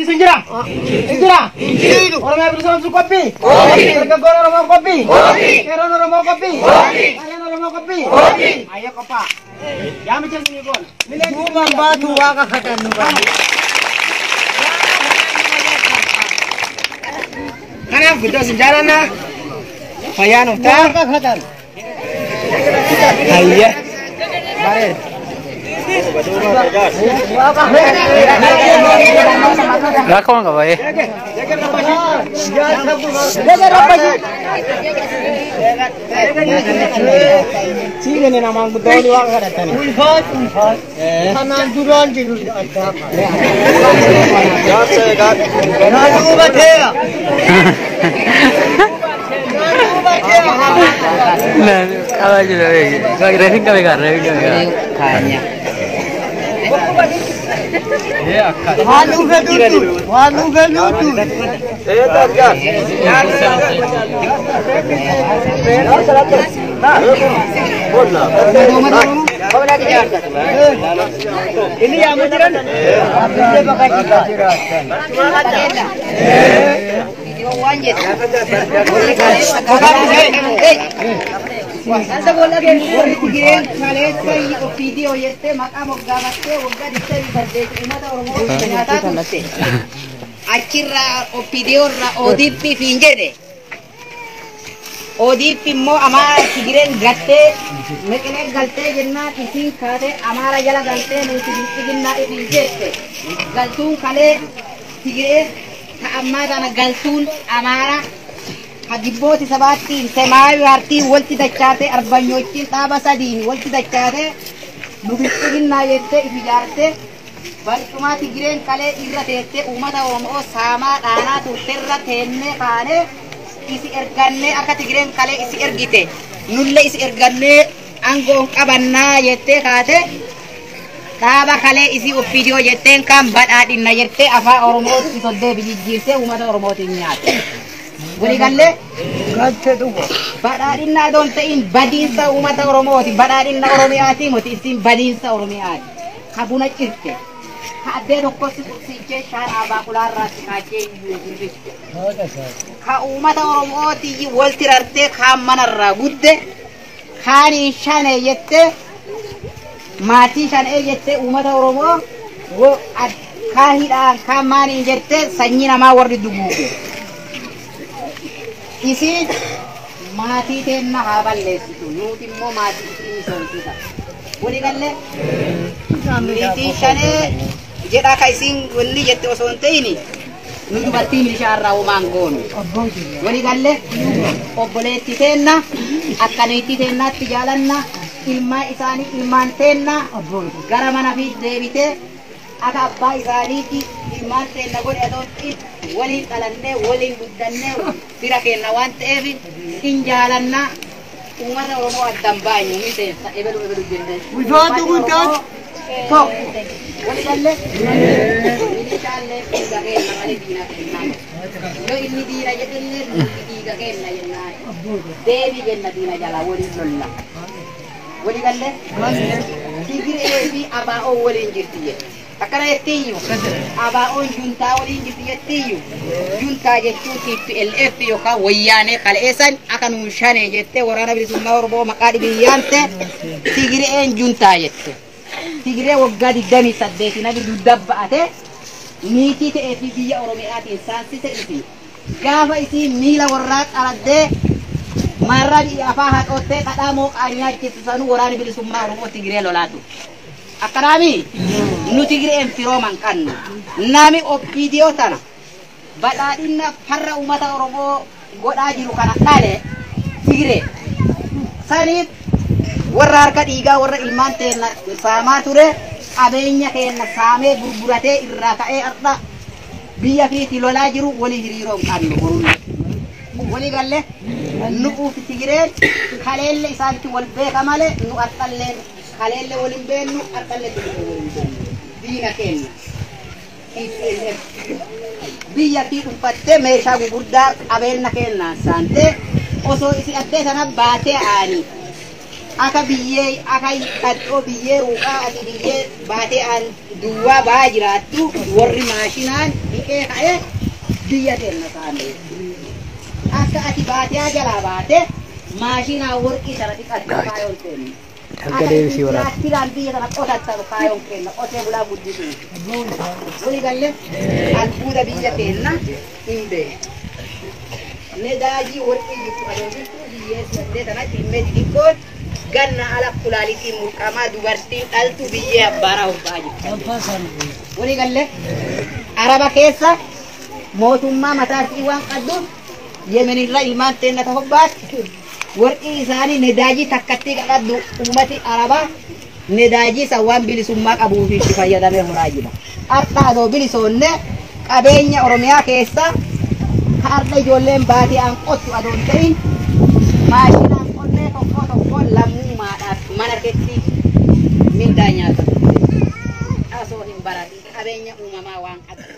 gammachiisu hin jira? Hin jira? Oromiyaa bilisoomsuu qophii? Dargaggoon Oromoo qophii? Qeerroon Oromoo qophii? Qaaleen Oromoo qophii? Ayyee qophaa. Yaamicha isinii goona. Duubaan baatu waaqa kadhannu baatu. Kanaaf guddoo isin jaallanna. Fayyaa nuuf ta'a. Waaqa kadhannu. Ayyee. Bareeda. Rakkoon qaba ee. Siigani namaan guddaa olii waaqa kadhatani. Ulfaat ulfaat. Kanaan duraan jiru addaa. Naa duuba teera. Naa duuba teera. Qaba jira reefin qabe gaa reefin qabe gaa. Waan dhufe duutu. Waan dhufe duutu. Inni yaamuu jiran. Warri Tigireen kaleessa OPDO jettee maqaa moggaafattee waggaa 28 uummata Oromoo nyaataa turte. Achirraa OPDO irraa ODP fiin jedhe. ODP immoo Amaara Tigireen galtee Meqilee galtee jennaan isiin kaatee Amaara jala galtee nuti bilxiginnaa ifiin jette. Galtuun kalee Tigiree ta ammaa tana galtuun Amaara ከግንቦት 7 ሰማያዊ ፓርቲ ወልቲ ደቻቴ አርበኞችን ጣባ ሰዲን ወልቲ ደቻቴ nu bilxiginnaa jettee if ijaarte barcuma Tigireen kalee irra teettee uummata Oromoo saamaa dhaanaa turterra teennee kaanee isi ergannee akka Tigireen kalee isi ergite nullee isi ergannee aangoon qabannaa jettee kaate dhaaba kalee isi OPDO jetteen kan badhaadhinna jettee afaan Oromootti soddee jijjiirtee uummata Oromootiin nyaatte. Waliigallee Galte dhufa. badhaadhinna adoon ta'in badiinsa uummata Oromooti. Badhaadhinna Oromiyaati moti isin badiinsa Oromiyaati. Ka buna cirte. Ka addee tokkotti qubsiichee shaan abaaqulaarraa si kaachee iyyuu gurbichte. Ka uummata Oromooti walti rartee kaan manarraa gudde kaaniin shanee jettee maatii shanee jettee uummata Oromoo kaan hidhaan kaan maaniin jettee sanyii namaa warri duguuge. Isiin maatii teenna haa balleessitu nuti immoo maatii isii misoomsisa. Waliigallee niitiin shanee jedha ka isiin wanni jette osoo hin ta'in nu dubartii milishaa irraa homaan goonu. Waliigallee obboleettii teenna akka niitii teennaatti jaalanna ilmaan isaanii ilmaan teenna gara mana fi deebitee akka abbaa isaaniitti ilmaan teenna godhe osoo hin ta'in waliin dhalannee waliin guddannee fira keenna waan ta'eef hin jaalanna uummata Oromoo addan baanyu miseensa ebelu ebelu jennee. Ulfaatu guddaa. Tokko waliigallee milishaallee dhiiga keenna malee diina kennaa. Yoo inni diina jedhellee nuti dhiiga keenna jennaan. Deebi jenna diina jalaa waliin lolla. Waliigallee Tigiree fi ABO waliin jirti jedhe. Akkana jettiyyuu ABO'n juntaa waliin jirti jettiyyuu juntaa jechuun TPLF yookaan wayyaanee kaleessan akka nuun shanee jettee waraana bilisummaa Oromoo maqaa dhibiyyaante Tigireen juntaa jette. Tigiree waggaa 28 nabi dugda ba'ate niitii ta'ee fi biyya Oromiyaatiin saansise isi. Gaafa isii miila warraa qaraddee maarraa afaa haxoottee dhadhaa mooqaa nyaachisu sanuu waraana bilisummaa Oromoo Tigiree lolaatu. Akkanaami nu Tigireen firooman qabnu. Nami OPDO tana badhaadhina farra uummata Oromoo godhaa jiru kana dhale Tigiree. Saniif warra harka dhiigaa warra ilmaan teenna saamaa ture qabeenya keenna saamee gurguratee irraa ka'ee har'a biyya fiiti lolaa jiru walii hiriiroo hin qabnu borulle. Walii galle nu'uuf Tigireen kaleelle isaanitti wal beeka malee nu har'allee kaleelle waliin beennu har'allee Tigiree waliin beennu. Diina keenya. TPLF biyya fi dhuunfattee meeshaa gurguddaa qabeenya keenyaan saantee osoo isi addee sana baatee aanii. Akka biyyee akka kadhoo biyyee ruuqaa ati biyyee baatee aan duwwaa ba'aa jiraattu warri maashinaan dhiqee ka'ee biyya teenna saame. Akka ati baatee jalaa baate maashinaan warqii sana dhiqattu kaayoon teenna. Dalga deebisii waraaba. Tiraan biyya sana qotattan kaayoon kenna qotee bulaa guddisuu. Walii galee albuuda biyya teenna hin beeku. Nedaajii warqii jirtu adoo jirtu biyyeessi dandee tanatti himmee xixiqqoon ganna ala kulaalitiin mulqamaa dubartiin dhaltu biyyee abbaaraa hobbaa jirti. Walii galee araba keessa mootummaa mataa isii waan qabduuf yemenirra ilmaan teenna ta hobbaatti warqii isaanii nedaajii takkatti qaqaddu ummati arabaa nedaajii san waan bilisummaa qabuuf itti fayyadamee horaa jira. Har'a adoo bilisoonne qabeenya Oromiyaa keessa har'a ijoolleen baatee aan qottu adoo hin ta'in maashinaan qonnee tokko tokko lammummaadhaaf mana keetti mindaa nyaata. Osoo hin baratin qabeenya uumamaa waan qabdu.